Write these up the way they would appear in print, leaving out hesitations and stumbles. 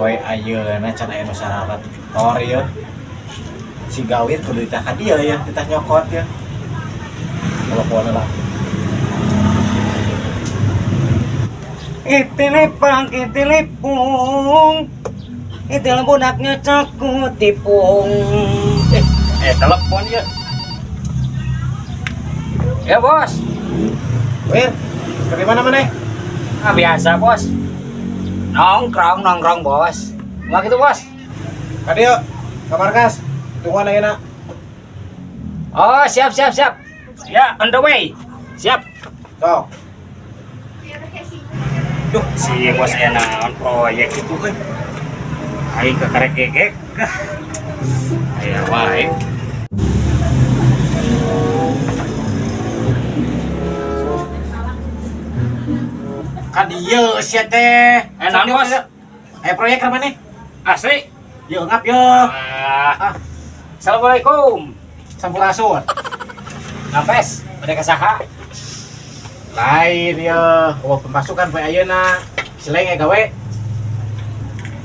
Poe ayeuna can aya nu sararat tor ieu. Si Gawir kudu ditah ka dieu ya, ditah nyokot ya. Telepon lah. Itilepang, itilepung. Itil budaknya caku tipung. Telepon ya. Ya bos. Wir, dari mana maneh? Ah, biasa bos. Nongkrong, nongkrong bos. Nggak gitu bos. Ka dieu, ka markas. Tungguan ayeuna. Oh, siap, siap, siap. Ya, on the way. Siap. Sok. Duh, si bos aya naon proyek itu euy. Aing ke karek gegek. Aya wae. Ka dieu sia teh. Naon, Bos? Aya proyek ka maneh? Asli. Yeuh ngap yeuh. Ah. Assalamualaikum. Sampurasun. Ngapes, udah kesaha. Lain yeuh, eueuh pemasukan poe ayeuna. Sileng aya gawe.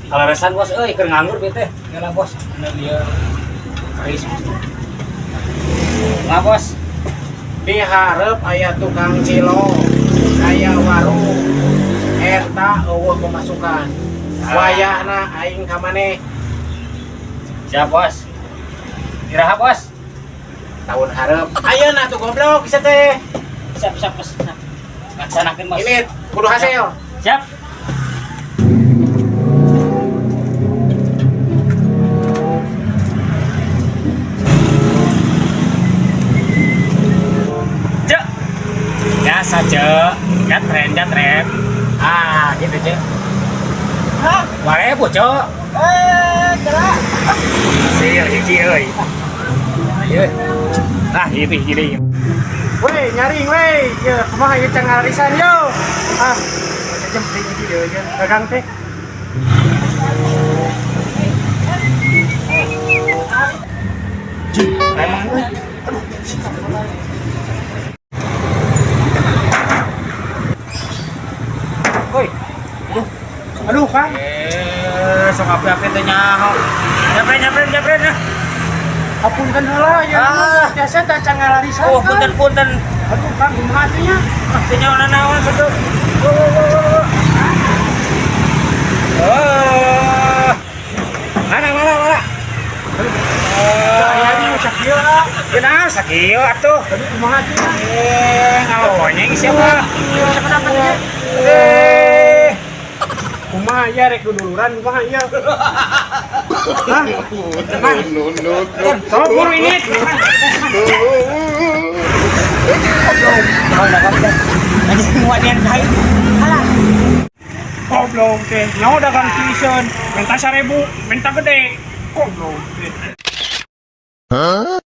Kaleresan bos, euy, keur nganggur bete. Nyala bos, bener dia. Keris. Nggak bos. Dihareup aya tukang cilok, aya warung. Eta eueuh pemasukan. Wayahna aing ka maneh Siap bos. Iraha bos. Tahun hareup. Ayeuna tuh goblok bisa teh. Siap, siap bos. Nah, laksanakeun bos. Ini kudu hasil. Siap. Cek. Biasa, Cek. Jatren, jatren. Ah, gitu, Cek. Hah? 2000, Cek. Gerak. Hasil hiji euy. Ayo. Ah, itu hiji deui. Weh, nyaring weh. Ya, kumaha ieu can ngarisan yo. Ah, jam hiji deui ye dagang teh. Preman euy. Woi. Aduh, Kang. Sok api-api teh nyaho. Jatren, jatren, jatren ya. Apunten heula ya. Ah. Biasa teh can ngalarisan. Oh, Kang. punten, punten. Aduh, Kang, kumaha teh nya? Ah, teu nyaho naon satu. Oh, oh, oh, oh. Oh. Mana, mana, mana? Aya di sakieu ah. Kenapa sakieu atuh? Aduh, kumaha teh nya? Ngalonyeng siapa? Siapa nya? Eh, Kumaha ya rek duduluran kumaha ya? Hah? No, no, no. Tolong buru ini. Anjing wanian kain. Alah. Goblok teh. Nyawa dagang pisan, minta 1000, minta gede. Goblok teh. Huh?